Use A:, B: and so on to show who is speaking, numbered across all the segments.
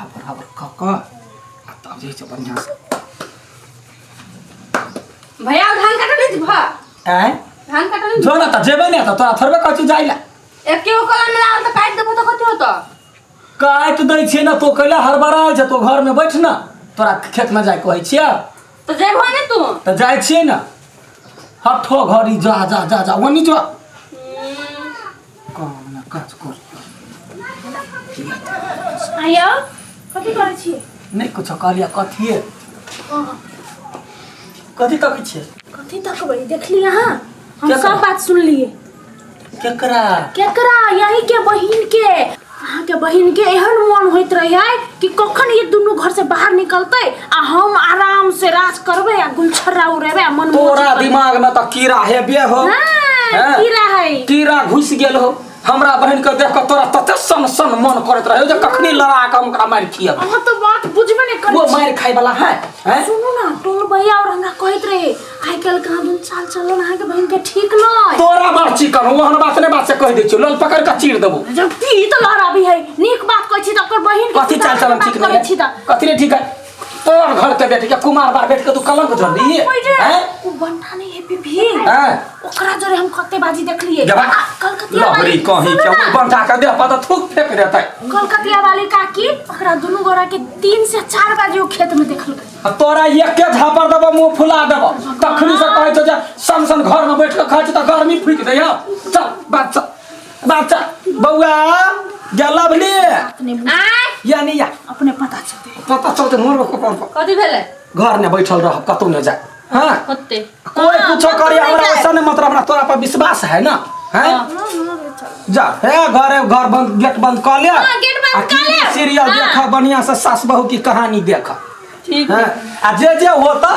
A: हबर हबर कऽ कऽ आ तब जे छै बढ़िआँसँ।
B: भैया, धान काटल नहीं भा?
A: आँय?
B: धान काटल नहीं।
A: जो ना तऽ जेबै ने तऽ तोरा थोड़बे कहै छियौ जाइ लए।
B: एके गो कलम में लागल तऽ काटि देबो तऽ कथी होतो?
A: काटि दै छियै ने, तो कैला हड़बड़ायल छै? तो घरमे बैठ ने, तोरा खेतमे जाइ कहै छियै।
B: तऽ जेबहो ने तू?
A: तऽ जाइ छियै ने। हठो घड़ी जा जा जा जा ओनी जो काम ने काज कर।
C: आयो, कथी करै छियै?
A: नहि कुछो कहलियै। कथिए कथी तकै छियै?
C: कथी तकबै? देखली अहाँ, हम
A: केकरा?
C: सब बात सुनलिए।
A: केकरा?
C: केकरा? यही के बहिन के। अहाँ के बहिन के एहन मन होइत रहे कि कखन ये दुनू घर से बाहर निकलते आ हम आराम से राज करबै आ गुलछर्रा उड़ेबै आ मन मौज
A: तोरा
C: करबै।
A: दिमाग में तऽ कीड़ा हेबे हो।
C: हाँ,
A: हैं?
C: कीड़ा है।
A: कीड़ा घुस गेल हो। हमरा बहिन के देख के तोरा तते सन सन मन करैत रहे जे कखनी लड़ा के हम ओकरा मारि खियब।
C: अहाँ तो बात बुझबे नहीं करै
A: वो
C: छी।
A: मारि खाय वाला है, हैं?
C: सुनू ना, टोल भैया और हमरा कहैत रहे, आइ काल्हि कहाँ दुन चाल चलन अहाँके बहिन के ठीक नहीं।
A: तोरा बड़ चिकन ओहन बात नहि, बात से कहि दै छियौ, लल पकड़ के चीर देबो।
C: जब की तऽ लहराबी है, नीक बात कहै छी तऽ ओकर बहिन के
A: कथी चाल चलन ठीक नहीं
C: करै छी
A: है?
C: तऽ
A: कथी नहीं ठीक है? तोर घर के बेटी के कुमार बार बैठ के तू कलंक जोड़ली
C: ओइ जे,
A: हैं?
C: उ बंटा नहीं है बीबी।
A: हैं?
C: ओकरा जरे हम कते बाजी देखलिए।
A: जबा
C: आ, कलकतिया
A: लहरी
C: वाली
A: कहीं
C: सुनू
A: के
C: ना,
A: ओ बंटा के देह पर तऽ थूक फेंक देतै।
C: कलकतिया वाली काकी ओकरा दुनू गोरा के 3 से 4 बाजे ओ खेत में देखलकै।
A: आ तोरा एके झापड़ देबो, मुंह फुला देबो। तखनी से कहै छौ जे सन सन घर में बैठ के खाइ छी तऽ गर्मी फूकि दैया। चल बात चल बात चल। बौआ गे लवली।
C: अपने
B: आय।
A: या नहीं या।
C: अपने पता चलते।
A: पता चलते मोर को कौन।
B: कथी भेलै?
A: घर ने बैठल रह, कतौ ने जाए। हाँ।
B: कते
A: कोई कुछो करे
B: कतौ
A: हमरा
B: नहि।
A: वैसा नहीं मतलब, हमरा तोरा पर विश्वास है ना? हैं? जा हे, घरे घर बंद, गेट बंद कर ले।
B: हाँ, गेट बंद
A: आ
B: कर ले।
A: सीरियल
B: हाँ।
A: देख, बढ़िया से सास बहू की कहानी देख।
B: ठीक।
A: हाँ, आ जे जे होता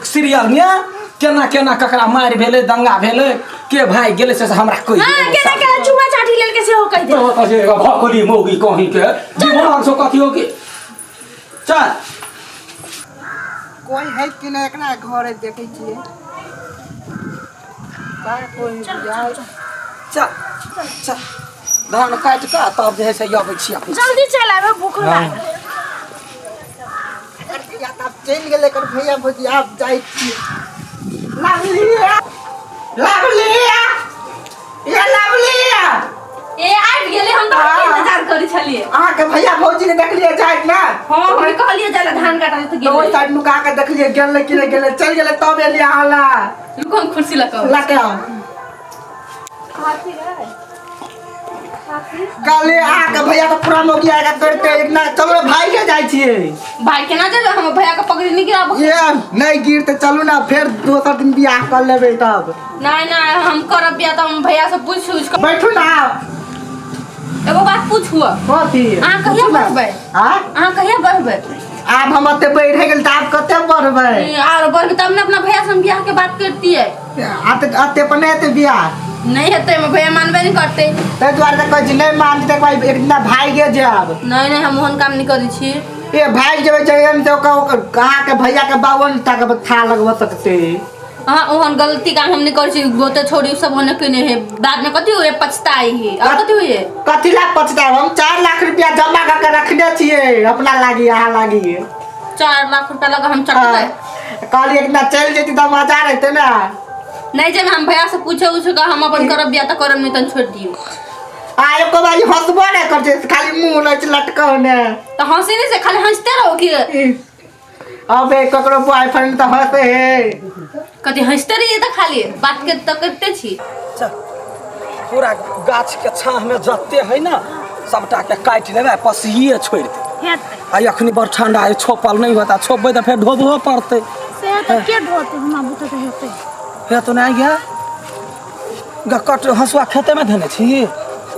A: सीरियल में, केना केना ककरा मारि भेलै, दंगा भेलै, के भागि गेलै, से हमरा कहि
C: हां,
A: दियौ।
C: केना केना चुमा चाटी लेलके सेहो कहि दे।
A: तो तऽ एगो भकुली मौगी कहीं के दिमाग से कथी हो के चल।
D: कोई है कि नहीं एकरा घरे देखै छियै का कोई जाय।
A: चल चल, धान काटि कऽ तब जे है से अबै छी अपने।
C: जल्दी चल आबे, भूख लागल।
D: एकर भैया तऽ आब चलि गेलै, एकर भैया भौजी। आब जाइ छियै। लागली लागली ये लागली।
B: ए, आबि गेलै। हम तऽ अहाँके इंतजार करै छलियै।
D: अहाँके भैया भौजी के देखलियै जाइत ने?
B: हँ, हम कहलियै जाय धान काटल तऽ
D: तऽ ओहि
B: गेलै।
D: साइड नुका के देखलियै, गेलै कि नहि गेलै। चलि गेलै तब एलियै अहाँ लए।
B: रुको, हम कुर्सी लऽ कऽ अबै छी।
D: लऽ के आउ। कहलियै अहाँके भैया तऽ पूरा मौगी आके करते एक ना। चलू ने, भाई के जाइ छियै।
B: भाई केना जेबै? हम भैया के पकड़ी नहीं गिराबो।
D: ये नहि गिर तऽ चलू ने, फेर दोसर दिन बियाह कर लेबै तब।
B: नहीं नहीं, हम करब बियाह तऽ हम भैया से पूछ उछ कऽ।
D: बैठू ना।
B: एगो बात पूछू?
D: कथी?
B: अहाँ कहिया
D: पूछू ना।
B: बढ़बै?
D: आँ?
B: अहाँ कहिया बढ़बै?
D: आब हम एते बढ़ि गेल तऽ आब कते बढ़बै?
B: आर बढ़बै तब ने अपना भैया से हम बियाह के बात करतियै।
D: अते अते पर नहि हेतै बियाह।
B: नहीं हेतै, हमर भैया मानबे नहीं करतै।
D: ताहि दुआरे तऽ कहै छी, नहि मानतै तऽ भाई एक दिना भागिए जायब।
B: नहीं नहीं, हम ओहन काम नहीं करै छी।
D: ए, भागि जेबै जगह से ओकर ओकर अहाँके भैया के 52 टा के था लगबऽ सकतै।
B: अहाँ ओहन गलती काम हम नहीं करै छी। गोते छोड़ी सब ओने केने है, बाद में कथी हुए पछताई है और कथी हुए?
D: कथी ला पछताएब? हम 4 लाख रुपया जमा कऽ के रखने छियै अपना लागी, अहाँ लागी।
B: 4 लाख रुपया लगा हम चढ़बै?
D: कहलियै एक दिना चलि जेती तऽ मजा रहतै ने।
B: नहीं जब हम भैया से पूछे उछ के हम अपन करब बियाह तऽ करब, नहीं तऽ छोड़ दियौ।
D: आ एको बार हंसबो नहि करै छै, खाली मुँह रहै छै लटकौने।
B: तऽ हंसी नहीं से खाली हंसते रहो कि?
D: अबे ककरो बॉयफ्रेंड तऽ हंसे हे।
B: कथी हंसते रहिए तऽ खाली बात के तऽ करिते छी।
A: चल, पूरा गाछ के छाह में जते है ना, सबटा के काटि लेबै, पसिए छोड़ि दे।
C: हेतै।
A: आ अखनी बड़ ठंडा है, छोपल नहीं होता। छोपबै तऽ फेर ढोबहो पड़तै।
C: से तऽ के ढोते? हमरा बुते तऽ हेतै?
A: हे तो नहीं गया ग कट हंसुआ खेते में धेने छी?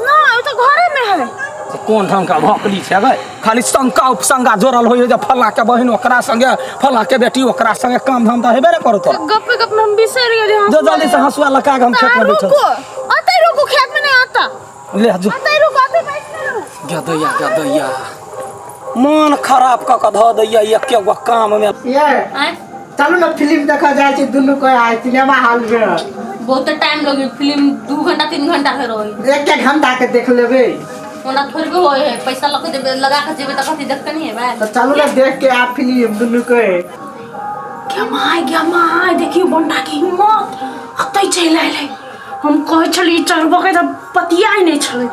C: ना, ओ तऽ घरे में है।
A: से कोन ढंग का भौकली छै गै? खाली शंका उपशंका जोड़ल होइए जे फल्लाँ के बहिन ओकरा संगे, फल्लाँ के बेटी ओकरा संगे। काम धाम तऽ हेबे ने करतौ।
C: गप्पे गप में हम बिसरि गेलियै।
A: जो जल्दी से हंसुआ लगा के हम खेत में बैठल।
C: रुको, अतै रुको, खेत में नहीं आता।
A: छी। ले जो।
C: अतै रुको, अतै बैठ के रहू।
A: गदैया गदैया मन खराब कऽ कऽ धऽ दैया एके गो काम में।
D: ये।
B: आँय?
D: चलू ने, फिल्म देखऽ जाइ छी दुनू कोइ आइ सिनेमा हॉल में।
B: बहुत टाइम लगे, फिल्म 2 घंटा 3 घंटा के रही।
D: एक एक घंटा के देख लेबै।
B: ओना थोड़बे होय है, पैसा लग के जेबै, लगा के जेबै तऽ कथी देखते नहीं है।
D: तो चलू ना देख के आप फिल्म दुनू के।
C: गे my, गे my, देखियो बंटा के हिम्मत, कतै चलि अयलै। हम कहै छलियै चढ़बऽ के तऽ पतियाइ नहि छलै।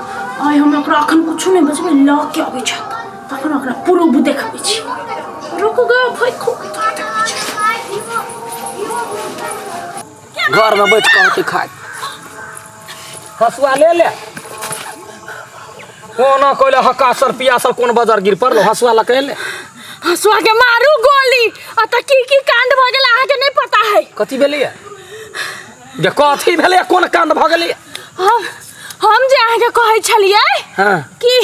C: आइ हम ओकरा अखन कुछो नहि बचबै, लऽ के अबै छै तखन ओकरा प्रूफ देखबै छी। रुक गे भाई, खूब तोरा देखबै छी।
A: घर में बैठ के होती खाय, हसुआ ले ले। कोना कोइले हकासर पियासर कोन बजार गिर पड़लो, हसुआ लके ले।
C: हसुआ के मारू गोली। अतऽ की की कांड भऽ गेल अहाँके नहि पता है।
A: कथी भेलैया जे कथी भेलैया, कोन कांड भऽ गेलैया?
C: हम जे अहाँके कहै छलियै कि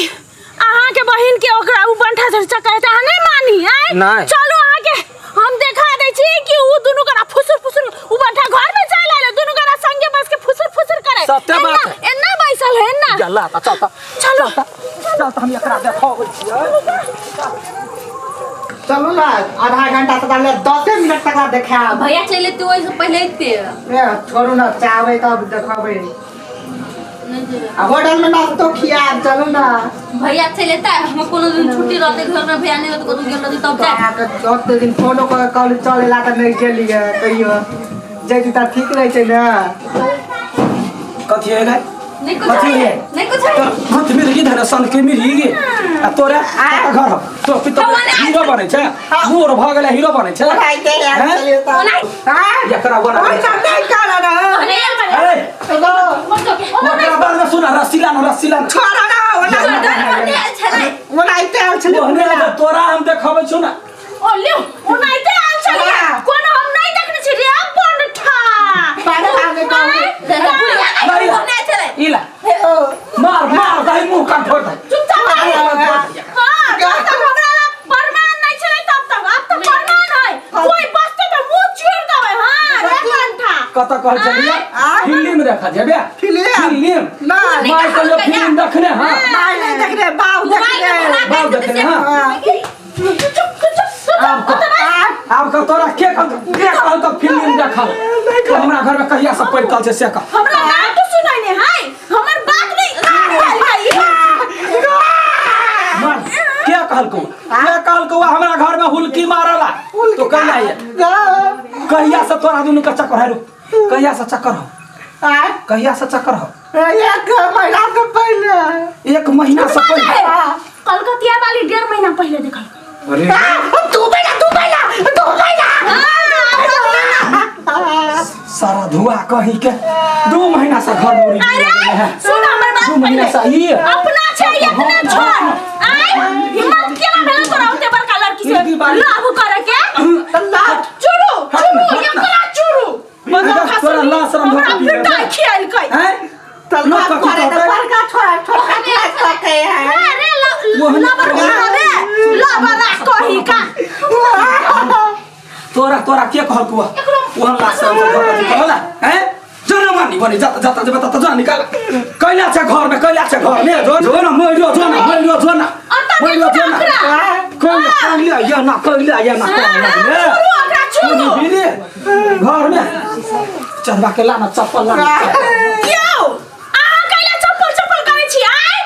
C: अहाँके बहिन के ओकरा उ बंठा से चक्कर, अहाँ नहि मानी आय?
A: नहि।
C: चलू अहाँके हम देखा दै छी कि उ दुनू गोरा फुसुर फुसुर, उ बंठा घर में चलि आयल, दुनू गोरा संगे बैस के फुसुर फुसुर करे।
A: सत्य बात है।
C: एना बैसल है एना।
A: जल्ला त चल त।
C: चलो।
A: चल त हम एकरा देखाबै छियै।
D: चलू ना आधा घंटा से डाले 10 मिनट तक देखा।
B: भैया चलि एतै ओहिसँ पहिले एतै।
D: ए छोड़ू ना, चाहबै तब देखबै।
B: नहि जेबै।
D: आ होटल में नाश्तो खियाब, चलू ना।
B: भैया चलि एतै, हम कोनो दिन छुट्टी रहतै, घर में भैया नहि रहतै, कतहु गेल रहतै तब जाय।
D: अहाँके ओते दिन फोनो कऽ कहली चले ला तऽ नहि गेलियै, कहियो जैती तऽ ठीक रहै छै ने।
A: कथी है रे?
B: नहि कुछ
A: कथी है?
B: नहि कुछ।
A: भूत मिर्गी धरे सन के मिर्गी आ तोरा कतऽ घर हौ? तो पितो हीरो बनै छै, मोर भऽ गेलै हीरो बनै छै। हैं? एकरा बना अरे ओकरा बाद में सुन, रस्सी लान, रस्सी लान। ओहने जे तोरा हम देखबै छौ ना।
C: ओ लियो, ओनाहिते आयल छलियै। कोनो हम नहि देखने छी रे बंठा।
A: ई ला मार मार दही मुंह कान फोड़ दही।
C: चुपचाप हां, जब तक हमरा ला प्रमाण नहि छलै तब तक, आब तऽ प्रमाण है। कोई बसते तऽ मुंह चीर देबै। हां रे बंठा।
A: कतऽ कहै छलियै? फिल्म देखा जेबे?
D: फिल्म?
A: फिल्म
D: नहि।
A: माय कहियो फिल्म देखने? हां बाप देखने। हां
C: चुप चुप।
A: आब कह, आब कह तोरा के कहल, के कहल तऽ फिल्म देखल? तो हमरा घर में कहिया से पड़ि छै से कह।
C: हमरा नाम तो सुनाई नहीं है, हमर बात नहीं भाई।
A: मार के कहलकौ, के कहलकौ हमरा घर में हुलकी मारला? तो कहिया ये कहिया से तोरा दुनू के चक्कर है? रुक, कहिया से चक्कर हो? कहिया से चक्कर हो?
D: एक महीना से पहले।
A: एक महीना से पहले?
C: कलकतिया वाली 1.5 महीना पहले देखल।
A: अरे
D: तू बैला, तू बैला, तू बैला।
A: सारा धुआ कहीं के 2 महीना से घर में उड़ी
C: अरे सुन हमर बात
A: 2 महीना
C: पहिले।
A: से ई
C: अपना छै इतना छोड़ आय, हिम्मत केना भेल तोरा ओते बड़का लड़की से
A: इतनी बारी।
C: लव करे के? चुरू चुरू एकरा चुरू।
A: तोरा लाश रंग
C: हमरा
A: धोके पी
C: पिटाई खियालकै।
A: हैं? लोक कथी कहतै?
C: अरे लवर रे, लवर कही का।
A: तोरा तोरा के कहलकौ? ओहन लाश रंग धोके कहला हैं? जो मानी बनी जाता जाता जे बता जा निकाल। कैला छै घर में, कैला छै घर में? जो जो ना मरियो, जो ना मरियो, जो ना मरियो, जो ना कैला कैला या ना कैला या ना कैला।
C: चुरू ओकरा चुरू।
A: बिरे घर में चढ़वा के लाना चप्पल लाना।
C: यौ अहाँ कैला चप्पल चप्पल करै छी आय?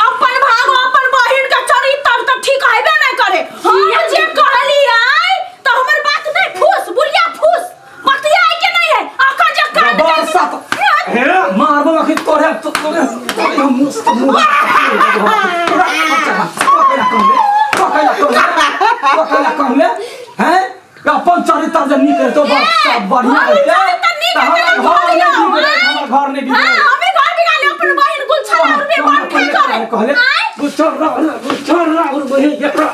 C: अपन भाग अपन बहिन के चरित्र तऽ ठीक हेबे नहि करे। हम जे कहलियै तऽ हमर बात नहि, फूस बुढ़िया फूस बतियाइ के नहीं है। अखन जे कान
A: बरसात हे मारबो अखि तोरे तोरे तोरे हम मुंह मुंह पकड़ा पकड़ा कहले हैं। अपन चरित्र जे नीक रहतो बस बढ़िया
C: हमर
A: रहते।
C: चरित्र नीक
A: तऽ हमर
C: रहतै,
A: घर नहि
C: घर
A: नीक रहै, हमर घर नहि
C: हां
A: बिगड़ै।
C: हमे घर बिगाले अपन बहिन गुलछड़ा उड़बे बन के करे।
A: कहले
C: आय
A: गुच्छर गुच्छर उड़बे एकरा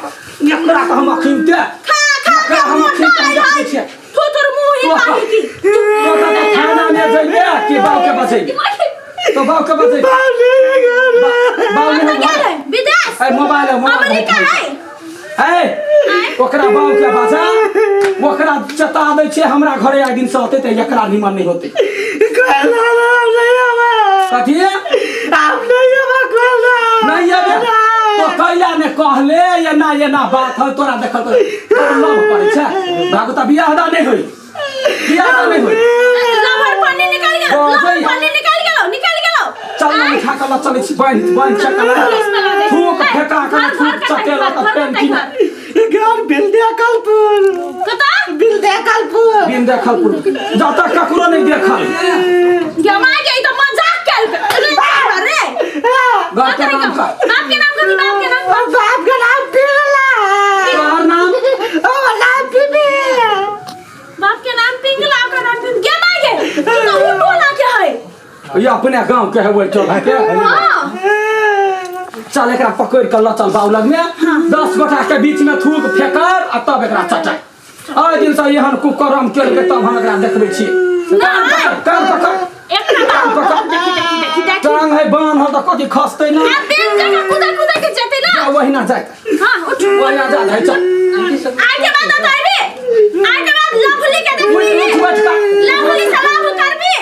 A: एकरा तऽ हम अखिन ते
C: खा खा
A: एकरा हम अखिन ते देखै छियै।
C: तू तोर मुंह ही काहे की
A: तो तऽ थाना में जइबे कि बाप के बचेबे? तो बाप के बचेबे? बाप
C: कतऽ
A: नहीं
C: गेल है? विदेश
A: ए मोबाइल है, मोबाइल
C: अमेरिका है।
A: ए ओकरा बाप के बचा, ओकरा चता दै छै हमरा घरे एक दिन से होते तऽ एकरा निमन नहीं होते। कथी नहीं आबे तो कैला ने कहले एना एना बात है तोरा देखल तो तोर लव करै छै। भागो तऽ बियाह दा नहीं होई, बियाह दा नहीं होई।
C: लवर पन्नी निकाल गेलो,
A: बजै
C: लवर
A: है।
C: पन्नी निकाल गेलो, निकाल गेलो।
A: चल ना उठा के ल चलै छी बान्हि बान्हि चकला
C: पुलिस में लऽ जाइ छी।
A: थूक फेका के
C: घर-
A: थूक
C: घर कतऽ
A: चटेला
C: घर
A: तऽ
C: कतऽ
A: पेन की
C: घर?
D: घर बिल दे कलपुर
C: कतऽ
D: बिल दे कलपुर
A: बिन देखल पुर जतऽ ककरो नहि देखल
C: गे माय गे ई तऽ मजाक केलकै अरे
A: घर के नाम का
C: बाप के नाम कथी बाप के नाम
D: बाप के नाम पिघला
A: तोहर नाम
D: ओ नाम पिबी
C: बाप के नाम पिंगला ओकर नाम पिंग गे माय गे ई तऽ उ टोला के है
A: ये अपने गांव के है वही टोला के
C: हां
A: चल एकरा पकड़ के ल चल बाऊ लग में 10 गोटा के बीच में थूक फेकर आ तब एकरा चटाई आइ दिन से एहन कुकरम केलकै तब हम एकरा देखबै छी कान पकड़ कान पकड़
C: एकटा
A: कान
C: बात
A: पकड़
C: देखी देखी देखी देखी
A: टांग है बान्ह तऽ कथी खसतै ना
C: आ बेल जगह कुदा कुदा के जेतै ना
A: वहिना जाय
C: हां उठ
A: वहिना जा है चल
C: आइ के बाद तो आबी आइ के बाद लवली के
A: उठ
C: देखबी
A: उठ बैठ का
C: लवली से लव करबी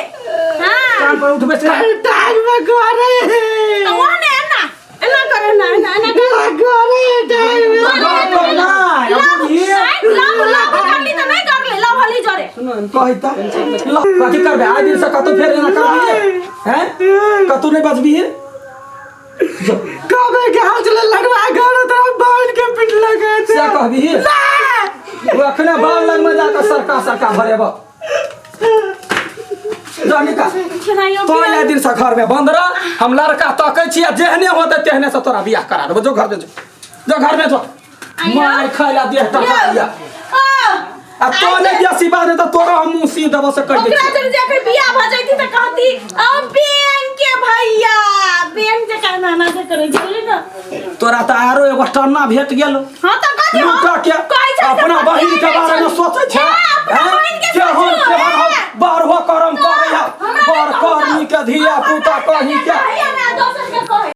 C: हां
A: कान पर उठ बैठ का
D: टांग में गोरे
C: तो वो ने ना एना करे ना एना एना करे
D: गोरे टांग में
A: घर पर ना
C: लव
A: अब ये
C: लव लव करली त नहीं करले लवली जरे
A: कहि त ल कथी करबे आइ दिन से कतौ फेर एना करबी हैं कतौ नहि बजबी
D: कबे के हाल चले लड़वा घर तो बांध के पिट लगे
A: से कहबी ओ अखने बाल लग में जाकर सरका सरका भरेब जा निकाल तो आइ दिन से घर में बंद रह हम लड़का तकै छी आ जेहने होतै तेहने से तोरा बियाह करा देबो जो घर में जो जो घर में जो मार खाइला देह टका लिया आ तो नहीं बेसी बात त तोरा हम मुँह सी देबो से कहि दै
C: ओकरा
A: छियौ।
C: जब जाके बियाह भ जैती त कहती अब बैंक के भैया बैंक के कहना ना से करै छलै ना
A: तोरा त आरो एगो टन्ना भेट गेल
C: हां त कथी हम
A: लूटा के
C: कहै छै
A: अपना बहिन के बारे में सोचै छै
C: अपना
A: हैं?
C: बहिन के
A: केहन
C: सोचू,
A: केहन हम
C: हैं?
A: बारहो करम करै है
C: हमरा
A: बर
C: नहि कहू
A: करनी के धिया पुता कही के
C: भैया ना दोसर के कहै।